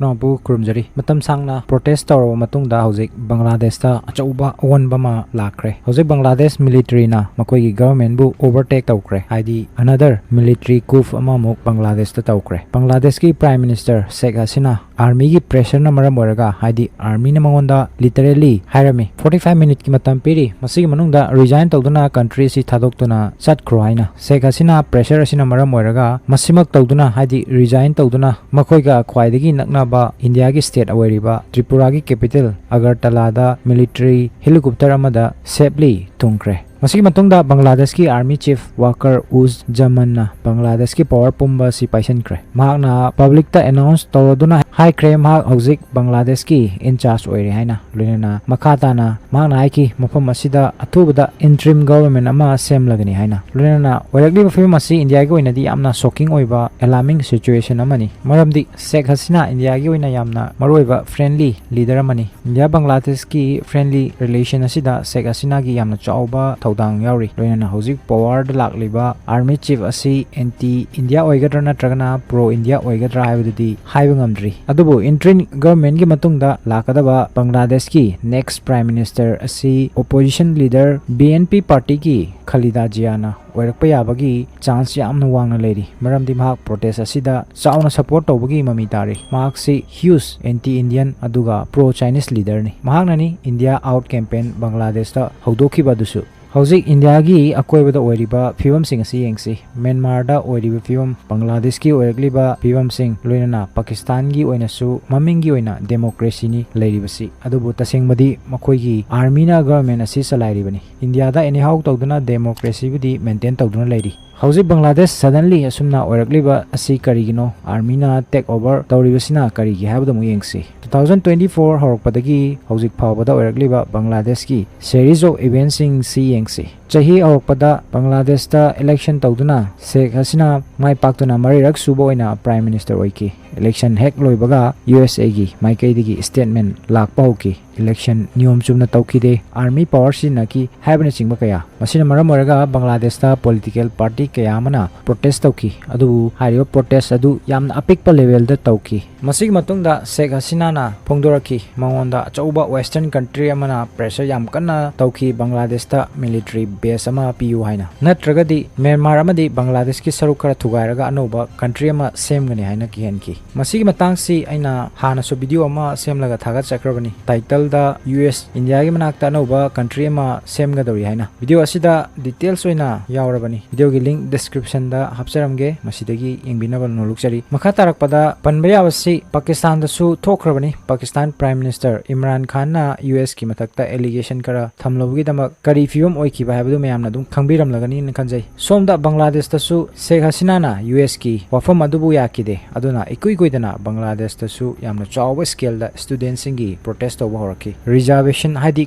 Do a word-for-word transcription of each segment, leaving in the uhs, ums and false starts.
ꯅꯄꯨ ꯈꯨꯔꯨꯝꯖꯔꯤ꯫ ꯃꯇꯝ ꯁꯥꯡꯅ protest ꯇꯧꯔꯕ ꯃꯇꯨꯡꯗ ꯍꯧꯖꯤꯛ ꯕꯪꯒ꯭ꯂꯥꯗꯦꯁꯇ ꯑꯆꯧꯕ ꯑꯑꯣꯟꯕ ꯑꯃ ꯂꯥꯛꯈ꯭ꯔꯦ꯫ ꯍꯧꯖꯤꯛ ꯕꯪꯒ꯭ꯂꯥꯗꯦꯁ militaryꯅ ꯃꯈꯣꯏꯒꯤ governmentꯕꯨ overtake ꯇꯧꯈ꯭ꯔꯦ, ꯍꯥꯏꯗꯤ another military coup ꯑꯃꯃꯨꯛ ꯕꯪꯒ꯭ꯂꯥꯗꯦꯁꯇ ꯇꯧꯈ꯭ꯔꯦ꯫ ꯕꯪꯒ꯭ꯂꯥꯗꯦꯁꯀꯤ Prime Minister ꯁꯦꯈ ꯍꯁꯤꯅꯥ armyꯒꯤ pressureꯅ ꯃꯔꯝ ꯑꯣꯏꯔꯒ, ꯍꯥꯏꯗꯤ armyꯅ ꯃꯉꯣꯟꯗ literally ꯍꯥꯏꯔꯝꯃꯤ, forty five minuteꯀꯤ ꯃꯇꯝ ꯄꯤꯔꯤ, ꯃꯁꯤꯒꯤ ꯃꯅꯨꯡꯗ resign ꯇꯧꯗꯨꯅ country ꯑꯁꯤ ꯊꯥꯗꯣꯛꯇꯨꯅ ꯆꯠꯈ꯭ꯔꯣ ꯍꯥꯏꯅ꯫ ꯁꯦꯈ ꯍꯁꯤꯅꯥ pressure ꯑꯁꯤꯅ ꯃꯔꯝ ꯑꯣꯏꯔꯒ ꯃꯁꯤꯃꯛ ꯇꯧꯗꯨꯅ, ꯍꯥꯏꯗꯤ resign ꯇꯧꯗꯨꯅ, ꯃꯈꯣꯏꯒ ꯈ꯭ꯋꯥꯏꯗꯒꯤ ꯅꯛꯅꯕ ꯏꯟꯗꯤꯌꯥꯒꯤ state ꯑꯣꯏꯔꯤꯕ ꯇ꯭ꯔꯤꯄꯨꯔꯥꯒꯤ capital ꯑꯒꯔꯇꯂꯥꯗ military helicopter ꯑꯃꯗ safely ꯊꯨꯡꯈ꯭ꯔꯦ꯫ ꯃꯁꯤꯒꯤ ꯃꯇꯨꯡꯗ ꯕꯪꯒ꯭ꯂꯥꯗꯦꯁꯀꯤ army chief ꯋꯥꯀꯔ ꯎꯖ ꯖꯃꯟꯅ ꯕꯪꯒ꯭ꯂꯥꯗꯦꯁꯀꯤ power ꯄꯨꯝꯕ ꯑꯁꯤ ꯄꯥꯏꯁꯤꯟꯈ꯭ꯔꯦ꯫ ꯃꯍꯥꯛꯅ publicꯇ announce ꯇꯧꯔꯗꯨꯅ ꯍꯥꯏꯈ꯭ꯔꯦ, ꯃꯍꯥꯛ ꯍꯧꯖꯤꯛ ꯕꯪꯒ꯭ꯂꯥꯗꯦꯁꯀꯤ in charge ꯑꯣꯏꯔꯦ ꯍꯥꯏꯅ꯫ ꯂꯣꯏꯅꯅ ꯃꯈꯥ ꯇꯥꯅ ꯃꯍꯥꯛꯅ ꯍꯥꯏꯈꯤ, ꯃꯐꯝ ꯑꯁꯤꯗ ꯑꯊꯨꯕꯗ interim government ꯑꯃ ꯁꯦꯝꯂꯒꯅꯤ ꯍꯥꯏꯅ꯫ ꯂꯣꯏꯅꯅ ꯑꯣꯏꯔꯛꯂꯤꯕ ꯐꯤꯕꯝ ꯑꯁꯤ ꯏꯟꯗꯤꯌꯥꯒꯤ ꯑꯣꯏꯅꯗꯤ ꯌꯥꯝꯅ shocking ꯑꯣꯏꯕ, alarming situation ꯑꯃꯅꯤ, ꯃꯔꯝꯗꯤ ꯁꯦꯈ ꯍꯁꯤꯅꯥ ꯏꯟꯗꯤꯌꯥꯒꯤ ꯑꯣꯏꯅ ꯌꯥꯝꯅ ꯃꯔꯨꯑꯣꯏꯕ friendly leader ꯑꯃꯅꯤ꯫ ꯏꯟꯗꯤꯌꯥ ꯕꯪꯒ꯭ꯂꯥꯗꯦꯁꯀꯤ friendly relation ꯑꯁꯤꯗ ꯁꯦꯈ ꯍꯁꯤꯅꯥꯒꯤ ꯌꯥꯝꯅ ꯆꯥꯎꯕ ꯊꯧꯗꯥꯡ ꯌꯥꯎꯔꯤ꯫ ꯂꯣꯏꯅꯅ ꯍꯧꯖꯤꯛ powerꯗ ꯂꯥꯛꯂꯤꯕ army chief ꯑꯁꯤ anti India ꯑꯣꯏꯒꯗ꯭ꯔꯥ ꯅꯠꯇ꯭ꯔꯒꯅ pro India ꯑꯣꯏꯒꯗ꯭ꯔꯥ ꯍꯥꯏꯕꯗꯨꯗꯤ ꯍꯥꯏꯕ ꯉꯝꯗ꯭ꯔꯤ꯫ ꯑꯗꯨꯕꯨ interim governmentꯀꯤ ꯃꯇꯨꯡꯗ ꯂꯥꯛꯀꯗꯕ ꯕꯪꯒ꯭ꯂꯥꯗꯦꯁꯀꯤ next Prime Minister ꯑꯁꯤ opposition leader B N P partyꯒꯤ ꯈꯂꯤꯗꯥ ꯖꯤꯌꯥꯅ ꯑꯣꯏꯔꯛꯄ ꯌꯥꯕꯒꯤ chance ꯌꯥꯝꯅ ꯋꯥꯡꯅ ꯂꯩꯔꯤ, ꯃꯔꯝꯗꯤ ꯃꯍꯥꯛ protest ꯑꯁꯤꯗ ꯆꯥꯎꯅ support ꯇꯧꯕꯒꯤ ꯃꯃꯤ ꯇꯥꯔꯤ꯫ ꯃꯍꯥꯛꯁꯤ huge anti Indian ꯑꯗꯨꯒ pro Chinese leaderꯅꯤ꯫ ꯃꯍꯥꯛꯅꯅꯤ India Out campaign ꯕꯪꯒ꯭ꯂꯥꯗꯦꯁꯇ ꯍꯧꯗꯣꯛꯈꯤꯕ ꯑꯗꯨꯁꯨ꯫ ꯍꯧꯖꯤꯛ ꯏꯟꯗꯤꯌꯥꯒꯤ ꯑꯀꯣꯏꯕꯗ ꯑꯣꯏꯔꯤꯕ ꯐꯤꯕꯝꯁꯤꯡ ꯑꯁꯤ ꯌꯦꯡꯁꯤ꯫ ꯃ꯭ꯌꯥꯟꯃꯥꯔꯗ ꯑꯣꯏꯔꯤꯕ ꯐꯤꯕꯝ, ꯕꯪꯒ꯭ꯂꯥꯗꯦꯁꯀꯤ ꯑꯣꯏꯔꯛꯂꯤꯕ ꯐꯤꯕꯝꯁꯤꯡ, ꯂꯣꯏꯅꯅ ꯄꯥꯀꯤꯁꯇꯥꯟꯒꯤ ꯑꯣꯏꯅꯁꯨ ꯃꯃꯤꯡꯒꯤ ꯑꯣꯏꯅ democracyꯅꯤ ꯂꯩꯔꯤꯕꯁꯤ, ꯑꯗꯨꯕꯨ ꯇꯁꯦꯡꯕꯗꯤ ꯃꯈꯣꯏꯒꯤ armyꯅ government ꯑꯁꯤ ꯆꯂꯥꯏꯔꯤꯕꯅꯤ꯫ ꯏꯟꯗꯤꯌꯥꯗ anyhow ꯇꯧꯗꯨꯅ democracyꯕꯨꯗꯤ maintain ꯇꯧꯗꯨꯅ ꯂꯩꯔꯤ꯫ ꯍꯧꯖꯤꯛ ꯕꯪꯒ꯭ꯂꯥꯗꯦꯁ suddenly ꯑꯁꯨꯝꯅ ꯑꯣꯏꯔꯛꯂꯤꯕ ꯑꯁꯤ ꯀꯔꯤꯒꯤꯅꯣ? Armyꯅ take over ꯇꯧꯔꯤꯕꯁꯤꯅ ꯀꯔꯤꯒꯤ ꯍꯥꯏꯕꯗꯨ ꯑꯃꯨꯛ ꯌꯦꯡꯁꯤ꯫ Two thousand twenty four ꯍꯧꯔꯛꯄꯗꯒꯤ ꯍꯧꯖꯤꯛ ꯐꯥꯎꯕꯗ ꯑꯣꯏꯔꯛꯂꯤꯕ ꯕꯪꯒ꯭ꯂꯥꯗꯦꯁꯀꯤ series of eventꯁꯤꯡꯁꯤ ꯌꯦꯡꯁꯤ꯫ ꯆꯍꯤ ꯍꯧꯔꯛꯄꯗ ꯕꯪꯒ꯭ꯂꯥꯗꯦꯁꯇ election ꯇꯧꯗꯨꯅ ꯁꯦꯈ ꯍꯁꯤꯅꯥ ꯃꯥꯏ ꯄꯥꯛꯇꯨꯅ ꯃꯔꯤꯔꯛ ꯁꯨꯕ ꯑꯣꯏꯅ Prime Minister ꯑꯣꯏꯈꯤ꯫ Election ꯍꯦꯛ ꯂꯣꯏꯕꯒ U S Aꯒꯤ ꯃꯥꯏꯀꯩꯗꯒꯤ statement ꯂꯥꯛꯄ ꯍꯧꯈꯤ꯫ Election ꯅꯤꯌꯣꯝ ꯆꯨꯝꯅ ꯇꯧꯈꯤꯗꯦ, army power ꯁꯤꯖꯤꯟꯅꯈꯤ ꯍꯥꯏꯕꯅꯆꯤꯡꯕ ꯀꯌꯥ꯫ ꯃꯁꯤꯅ ꯃꯔꯝ ꯑꯣꯏꯔꯒ ꯕꯪꯒ꯭ꯂꯥꯗꯦꯁꯇ political party ꯀꯌꯥ ꯑꯃꯅ protest ꯇꯧꯈꯤ꯫ ꯑꯗꯨꯕꯨ ꯍꯥꯏꯔꯤꯕ protest ꯑꯗꯨ ꯌꯥꯝꯅ ꯑꯄꯤꯛꯄ levelꯗ ꯇꯧꯈꯤ꯫ ꯃꯁꯤꯒꯤ ꯃꯇꯨꯡꯗ ꯁꯦꯈ ꯍꯁꯤꯅꯥꯅ ꯐꯣꯡꯗꯣꯔꯛꯈꯤ, ꯃꯉꯣꯟꯗ ꯑꯆꯧꯕ Western country ꯑꯃꯅ pressure ꯌꯥꯝ ꯀꯟꯅ ꯇꯧꯈꯤ ꯕꯪꯒ꯭ꯂꯥꯗꯦꯁꯇ military base ꯑꯃ ꯄꯤꯌꯨ ꯍꯥꯏꯅ, ꯅꯠꯇ꯭ꯔꯒꯗꯤ ꯃ꯭ꯌꯥꯟꯃꯥꯔ ꯑꯃꯗꯤ ꯕꯪꯒ꯭ꯂꯥꯗꯦꯁꯀꯤ ꯁꯔꯨꯛ ꯈꯔ ꯊꯨꯒꯥꯏꯔꯒ ꯑꯅꯧꯕ country ꯑꯃ ꯁꯦꯝꯒꯅꯤ ꯍꯥꯏꯅ ꯀꯤꯍꯟꯈꯤ꯫ ꯃꯁꯤꯒꯤ ꯃꯇꯥꯡꯁꯤ ꯑꯩꯅ ꯍꯥꯟꯅꯁꯨ video ꯑꯃ ꯁꯦꯝꯂꯒ ꯊꯥꯒꯠꯆꯈ꯭ꯔꯕꯅꯤ, titleꯗ U S Indiaꯒꯤ ꯃꯅꯥꯛꯇ ꯑꯅꯧꯕ country ꯑꯃ ꯁꯦꯝꯒꯗꯧꯔꯤ ꯍꯥꯏꯅ꯫ Video ꯑꯁꯤꯗ details ꯑꯣꯏꯅ ꯌꯥꯎꯔꯕꯅꯤ, videoꯒꯤ link descriptionꯗ ꯍꯥꯞꯆꯔꯝꯒꯦ, ꯃꯁꯤꯗꯒꯤ ꯌꯦꯡꯕꯤꯅꯕ ꯅꯣꯜꯂꯨꯛꯆꯔꯤ꯫ ꯃꯈꯥ ꯇꯥꯔꯛꯄꯗ ꯄꯟꯕ ꯌꯥꯕꯁꯤ ꯄꯥꯀꯤꯁꯇꯥꯟꯗꯁꯨ ꯊꯣꯛꯈ꯭ꯔꯕꯅꯤ꯫ ꯄꯥꯀꯤꯁꯇꯥꯟ Prime Minister ꯏꯝꯔꯥꯟ ꯈꯥꯟꯅ U S ꯀꯤ ꯃꯊꯛꯇ allegation ꯈꯔ ꯊꯝꯂꯨꯕꯒꯤꯗꯃꯛ ꯀꯔꯤ ꯐꯤꯕꯝ ꯑꯣꯏꯈꯤꯕ ꯍꯥꯏꯕꯗꯨ ꯃꯌꯥꯝꯅ ꯑꯗꯨꯝ ꯈꯪꯕꯤꯔꯝꯂꯒꯅꯤꯅ ꯈꯟꯖꯩ꯫ ꯁꯣꯝꯗ ꯕꯪꯒ꯭ꯂꯥꯗꯦꯁꯇꯁꯨ ꯁꯦꯈ ꯍꯁꯤꯅꯥꯅ U S ꯀꯤ ꯋꯥꯐꯝ ꯑꯗꯨꯕꯨ ꯌꯥꯈꯤꯗꯦ꯫ ꯑꯗꯨꯅ ꯏꯀꯨꯏ ꯀꯨꯏꯗꯅ ꯕꯪꯒ꯭ꯂꯥꯗꯦꯁꯇꯁꯨ ꯌꯥꯝꯅ ꯆꯥꯎꯕ scaleꯗ studentꯁꯤꯡꯒꯤ protest ꯇꯧꯕ ꯍꯧꯔꯛꯈꯤ꯫ Reservation ꯍꯥꯏꯗꯤ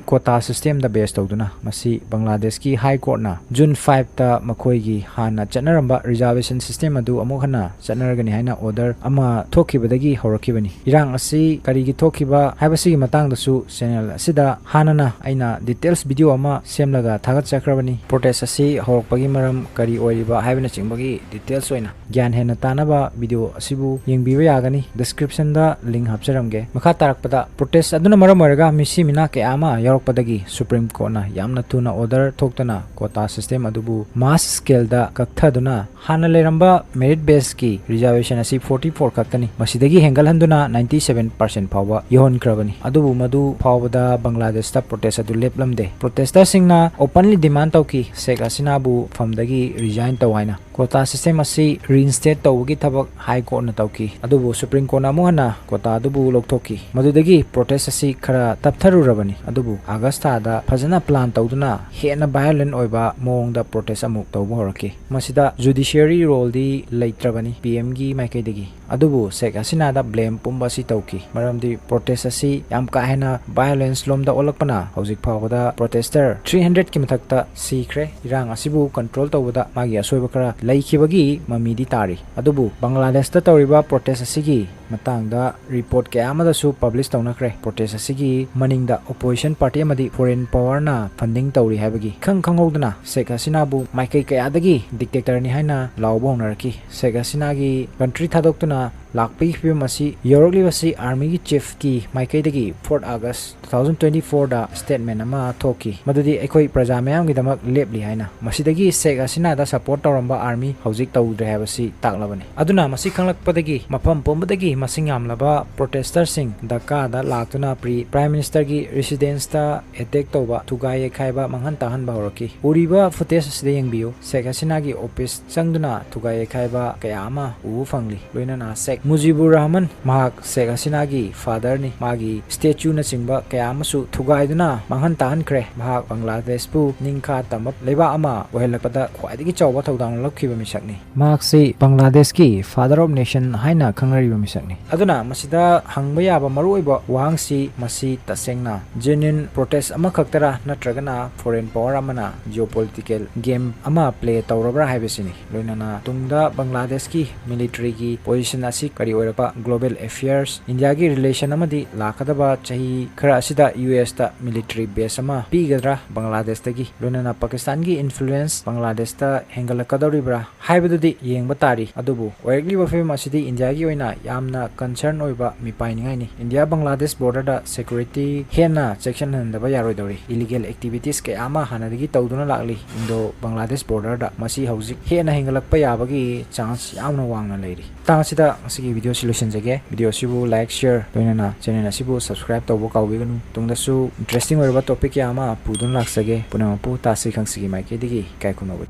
quota systemꯗ base ꯇꯧꯗꯨꯅ꯫ ꯃꯁꯤ ꯕꯪꯒ꯭ꯂꯥꯗꯦꯁꯀꯤ High Courtꯅ June fiveꯇ ꯃꯈꯣꯏꯒꯤ ꯍꯥꯟꯅ ꯆꯠꯅꯔꯝꯕ reservation system ꯑꯗꯨ ꯑꯃꯨꯛ ꯍꯟꯅ ꯆꯠꯅꯔꯒꯅꯤ ꯍꯥꯏꯅ order ꯑꯃ ꯊꯣꯛꯈꯤꯕꯗꯒꯤ ꯍꯧꯔꯛꯈꯤꯕꯅꯤ꯫ ꯏꯔꯥꯡ ꯑꯁꯤ ꯀꯔꯤꯒꯤ ꯊꯣꯛꯈꯤꯕ ꯍꯥꯏꯕꯁꯤꯒꯤ ꯃꯇꯥꯡꯗꯁꯨ channel ꯑꯁꯤꯗ ꯍꯥꯟꯅꯅ ꯑꯩꯅ details video ꯑꯃ ꯁꯦꯝꯂꯒ ꯊꯥꯒꯠꯆꯈ꯭ꯔꯕꯅꯤ꯫ Protest ꯑꯁꯤ ꯍꯧꯔꯛꯄꯒꯤ ꯃꯔꯝ ꯀꯔꯤ ꯑꯣꯏꯔꯤꯕ ꯍꯥꯏꯕꯅꯆꯤꯡꯕꯒꯤ details ꯑꯣꯏꯅ ꯒ꯭ꯌꯥꯟ ꯍꯦꯟꯅ ꯇꯥꯅꯕ video ꯑꯁꯤꯕꯨ ꯌꯦꯡꯕꯤꯕ ꯌꯥꯒꯅꯤ꯫ Descriptionꯗ link ꯍꯥꯞꯆꯔꯝꯒꯦ꯫ ꯃꯈꯥ ꯇꯥꯔꯛꯄꯗ protest ꯑꯗꯨꯅ ꯃꯔꯝ ꯑꯣꯏꯔꯒ ꯃꯤꯁꯤ ꯃꯤꯅꯥ ꯀꯌꯥ ꯑꯃ ꯌꯥꯎꯔꯛꯄꯗꯒꯤ Supreme Courtꯅ ꯌꯥꯝꯅ ꯊꯨꯅ order ꯊꯣꯛꯇꯨꯅ quota system ꯑꯗꯨꯕꯨ mass scaleꯗ ꯀꯛꯊꯗꯨꯅ ꯍꯥꯟꯅ ꯂꯩꯔꯝꯕ merit baseꯀꯤ reservation ꯑꯁꯤ forty four ꯈꯛꯇꯅꯤ, ꯃꯁꯤꯗꯒꯤ ꯍꯦꯟꯒꯠꯍꯟꯗꯨꯅ ninety seven percent ꯐꯥꯎꯕ ꯌꯧꯍꯟꯈ꯭ꯔꯕꯅꯤ꯫ ꯑꯗꯨꯕꯨ ꯃꯗꯨ ꯐꯥꯎꯕꯗ ꯕꯪꯒ꯭ꯂꯥꯗꯦꯁꯇ protest ꯑꯗꯨ ꯂꯦꯞꯂꯝꯗꯦ꯫ Protesterꯁꯤꯡꯅ openly demand ꯇꯧꯈꯤ, ꯁꯦꯈ ꯍꯁꯤꯅꯥꯕꯨ ꯐꯝꯗꯒꯤ resign ꯇꯧ ꯍꯥꯏꯅ꯫ Quota system ꯑꯁꯤ reinstate ꯇꯧꯕꯒꯤ ꯊꯕꯛ High Courtꯅ ꯇꯧꯈꯤ, ꯑꯗꯨꯕꯨ Supreme Courtꯅ ꯑꯃꯨꯛ ꯍꯟꯅ quota ꯑꯗꯨꯕꯨ ꯂꯧꯊꯣꯛꯈꯤ꯫ ꯃꯗꯨꯗꯒꯤ protest ꯑꯁꯤ ꯈꯔ ꯇꯞꯊꯔꯨꯔꯕꯅꯤ, ꯑꯗꯨꯕꯨ August ꯊꯥꯗ ꯐꯖꯅ plan ꯇꯧꯗꯨꯅ ꯍꯦꯟꯅ violent ꯑꯣꯏꯕ ꯃꯑꯣꯡꯗ protest ꯑꯃꯨꯛ ꯇꯧꯕ ꯍꯧꯔꯛꯈꯤ꯫ ꯃꯁꯤꯗ judiciary roleꯗꯤ ꯂꯩꯇ꯭ꯔꯕꯅꯤ ꯄꯤ ꯑꯦꯝꯒꯤ ꯃꯥꯏꯀꯩꯗꯒꯤ꯫ ꯑꯗꯨꯕꯨ ꯁꯦꯈ ꯍꯁꯤꯅꯥꯗ blame ꯄꯨꯝꯕ ꯑꯁꯤ ꯇꯧꯈꯤ, ꯃꯔꯝꯗꯤ protest ꯑꯁꯤ ꯌꯥꯝ ꯀꯥ ꯍꯦꯟꯅ violence ꯂꯣꯝꯗ ꯑꯣꯜꯂꯛꯄꯅ ꯍꯧꯖꯤꯛ ꯐꯥꯎꯕꯗ protester three hundredꯀꯤ ꯃꯊꯛꯇ ꯁꯤꯈ꯭ꯔꯦ꯫ ꯏꯔꯥꯡ ꯑꯁꯤꯕꯨ control ꯇꯧꯕꯗ ꯃꯥꯒꯤ ꯑꯁꯣꯏꯕ ꯈꯔ ꯂꯩꯈꯤꯕꯒꯤ ꯃꯃꯤꯗꯤ ꯇꯥꯔꯤ꯫ ꯑꯗꯨꯕꯨ ꯕꯪꯒ꯭ꯂꯥꯗꯦꯁꯇ ꯇꯧꯔꯤꯕ protest ꯑꯁꯤꯒꯤ ꯃꯇꯥꯡꯗ report ꯀꯌꯥ ꯑꯃꯗꯁꯨ publish ꯇꯧꯅꯈ꯭ꯔꯦ꯫ Protest ꯑꯁꯤꯒꯤ ꯃꯅꯤꯡꯗ opposition party ꯑꯃꯗꯤ foreign powerꯅ funding ꯇꯧꯔꯤ ꯍꯥꯏꯕꯒꯤ ꯈꯪ ꯈꯪꯍꯧꯗꯅ ꯁꯦꯈ ꯍꯁꯤꯅꯥꯕꯨ ꯃꯥꯏꯀꯩ ꯀꯌꯥꯗꯒꯤ dictatorꯅꯤ ꯍꯥꯏꯅ ꯂꯥꯎꯕ ꯍꯧꯅꯔꯛꯈꯤ꯫ ꯁꯦꯈ ꯍꯁꯤꯅꯥꯒꯤ country ꯊꯥꯗꯣꯛꯇꯨꯅ ꯂꯥꯛꯄꯒꯤ ꯐꯤꯕꯝ ꯑꯁꯤ ꯌꯧꯔꯛꯂꯤꯕꯁꯤ armyꯒꯤ chiefꯀꯤ ꯃꯥꯏꯀꯩꯗꯒꯤ fourth August two thousand twenty fourꯗ statement ꯑꯃ ꯊꯣꯛꯈꯤ, ꯃꯗꯨꯗꯤ "ꯑꯩꯈꯣꯏ ꯄ꯭ꯔꯖꯥ ꯃꯌꯥꯝꯒꯤꯗꯃꯛ ꯂꯦꯞꯂꯤ" ꯍꯥꯏꯅ꯫ ꯃꯁꯤꯗꯒꯤ ꯁꯦꯈ ꯍꯁꯤꯅꯥꯗ support ꯇꯧꯔꯝꯕ army ꯍꯧꯖꯤꯛ ꯇꯧꯗ꯭ꯔꯦ ꯍꯥꯏꯕꯁꯤ ꯇꯥꯛꯂꯕꯅꯤ꯫ ꯑꯗꯨꯅ ꯃꯁꯤ ꯈꯪꯂꯛꯄꯗꯒꯤ ꯃꯐꯝ ꯄꯨꯝꯕꯗꯒꯤ ꯃꯁꯤꯡ ꯌꯥꯝꯂꯕ protesterꯁꯤꯡ ꯙꯛꯀꯥꯗ ꯂꯥꯛꯇꯨꯅ pre-, Prime Ministerꯒꯤ residenceꯇ attack ꯇꯧꯕ, ꯊꯨꯒꯥꯏ ꯌꯩꯈꯥꯏꯕ, ꯃꯥꯡꯍꯟ ꯇꯥꯛꯍꯟꯕ ꯍꯧꯔꯛꯈꯤ꯫ ꯎꯔꯤꯕ footage ꯑꯁꯤꯗ ꯌꯦꯡꯕꯤꯌꯨ꯫ ꯁꯦꯈ ꯍꯁꯤꯅꯥꯒꯤ office ꯆꯪꯗꯨꯅ ꯊꯨꯒꯥꯏ ꯌꯩꯈꯥꯏꯕ ꯀꯌꯥ ꯑꯃ ꯎꯕ ꯐꯪꯂꯤ꯫ ꯂꯣꯏꯅꯅ ꯁꯦꯈ ꯃꯨꯖꯤꯕꯨꯔ ꯔꯍꯃꯟ, ꯃꯍꯥꯛ ꯁꯦꯈ ꯍꯁꯤꯅꯥꯒꯤ fatherꯅꯤ꯫ ꯃꯥꯒꯤ statueꯅꯆꯤꯡꯕ ꯀꯌꯥ ꯑꯃꯁꯨ ꯊꯨꯒꯥꯏꯗꯨꯅ ꯃꯥꯡꯍꯟ ꯇꯥꯛꯍꯟꯈ꯭ꯔꯦ꯫ ꯃꯍꯥꯛ ꯕꯪꯒ꯭ꯂꯥꯗꯦꯁꯄꯨ ꯅꯤꯡꯈꯥ ꯇꯝꯕ ꯂꯩꯕꯥꯛ ꯑꯃ ꯑꯣꯏꯍꯜꯂꯛꯄꯗ ꯈ꯭ꯋꯥꯏꯗꯒꯤ ꯆꯥꯎꯕ ꯊꯧꯗꯥꯡ ꯂꯧꯈꯤꯕ ꯃꯤꯁꯛꯅꯤ꯫ ꯃꯍꯥꯛꯁꯤ ꯕꯪꯒ꯭ꯂꯥꯗꯦꯁꯀꯤ father of nation ꯍꯥꯏꯅ ꯈꯪꯅꯔꯤꯕ ꯃꯤꯁꯛꯅꯤ꯫ ꯑꯗꯨꯅ ꯃꯁꯤꯗ ꯍꯪꯕ ꯌꯥꯕ ꯃꯔꯨꯑꯣꯏꯕ ꯋꯥꯍꯪꯁꯤ, ꯃꯁꯤ ꯇꯁꯦꯡꯅ genuine protest ꯑꯃꯈꯛꯇꯔꯥ, ꯅꯠꯇ꯭ꯔꯒꯅ foreign power ꯑꯃꯅ geopolitical game ꯑꯃ play ꯇꯧꯔꯕ꯭ꯔꯥ ꯍꯥꯏꯕꯁꯤꯅꯤ꯫ ꯂꯣꯏꯅꯅ ꯇꯨꯡꯗ ꯕꯪꯒ꯭ꯂꯥꯗꯦꯁꯀꯤ militaryꯒꯤ position ꯑꯁꯤ ꯀꯔꯤ ꯑꯣꯏꯔꯛꯄ, global affairs, ꯏꯟꯗꯤꯌꯥꯒꯤ relation ꯑꯃꯗꯤ ꯂꯥꯛꯀꯗꯕ ꯆꯍꯤ ꯈꯔ ꯑꯁꯤꯗ ꯌꯨ ꯑꯦꯁꯇ military base ꯑꯃ ꯄꯤꯒꯗ꯭ꯔꯥ ꯕꯪꯒ꯭ꯂꯥꯗꯦꯁꯇꯒꯤ, ꯂꯣꯏꯅꯅ ꯄꯥꯀꯤꯁꯇꯥꯟꯒꯤ influence ꯕꯪꯒ꯭ꯂꯥꯗꯦꯁꯇ ꯍꯦꯟꯒꯠꯂꯛꯀꯗꯧꯔꯤꯕ꯭ꯔꯥ ꯍꯥꯏꯕꯗꯨꯗꯤ ꯌꯦꯡꯕ ꯇꯥꯔꯤ꯫ ꯑꯗꯨꯕꯨ ꯑꯣꯏꯔꯛꯂꯤꯕ ꯐꯤꯕꯝ ꯑꯁꯤꯗꯤ ꯏꯟꯗꯤꯌꯥꯒꯤ ꯑꯣꯏꯅ ꯌꯥꯝꯅ concern ꯑꯣꯏꯕ ꯃꯤꯄꯥꯏꯅꯤꯡꯉꯥꯏꯅꯤ꯫ ꯏꯟꯗꯤꯌꯥ ꯕꯪꯒ꯭ꯂꯥꯗꯦꯁ borderꯗ security ꯍꯦꯟꯅ ꯆꯦꯛꯁꯤꯟꯍꯟꯗꯕ ꯌꯥꯔꯣꯏꯗꯧꯔꯤ꯫ Illegal activities ꯀꯌꯥ ꯑꯃ ꯍꯥꯟꯅꯗꯒꯤ ꯇꯧꯗꯨꯅ ꯂꯥꯛꯂꯤ ꯏꯟꯗꯣ ꯕꯪꯒ꯭ꯂꯥꯗꯦꯁ borderꯗ꯫ ꯃꯁꯤ ꯍꯧꯖꯤꯛ ꯍꯦꯟꯅ ꯍꯦꯟꯒꯠꯂꯛꯄ ꯌꯥꯕꯒꯤ chance ꯌꯥꯝꯅ ꯋꯥꯡꯅ ꯂꯩꯔꯤ꯫ ꯃꯇꯥꯡ ꯑꯁꯤꯗ ꯉꯁꯤꯒꯤ video ꯑꯁꯤ ꯂꯣꯏꯁꯤꯟꯖꯒꯦ꯫ Video ꯑꯁꯤꯕꯨ like, share, ꯂꯣꯏꯅꯅ channel ꯑꯁꯤꯕꯨ subscribe ꯇꯧꯕ ꯀꯥꯎꯕꯤꯒꯅꯨ꯫ ꯇꯨꯡꯗꯁꯨ interesting ꯑꯣꯏꯔꯕ topic ꯀꯌꯥ ꯑꯃ ꯄꯨꯗꯨꯅ ꯂꯥꯛꯆꯒꯦ꯫ ꯄꯨꯝꯅꯃꯛꯄꯨ ꯇꯥꯁꯤ ꯈꯪꯁꯤꯒꯤ ꯃꯥꯏꯀꯩꯗꯒꯤ ꯏꯀꯥꯏ ꯈꯨꯝꯅꯕ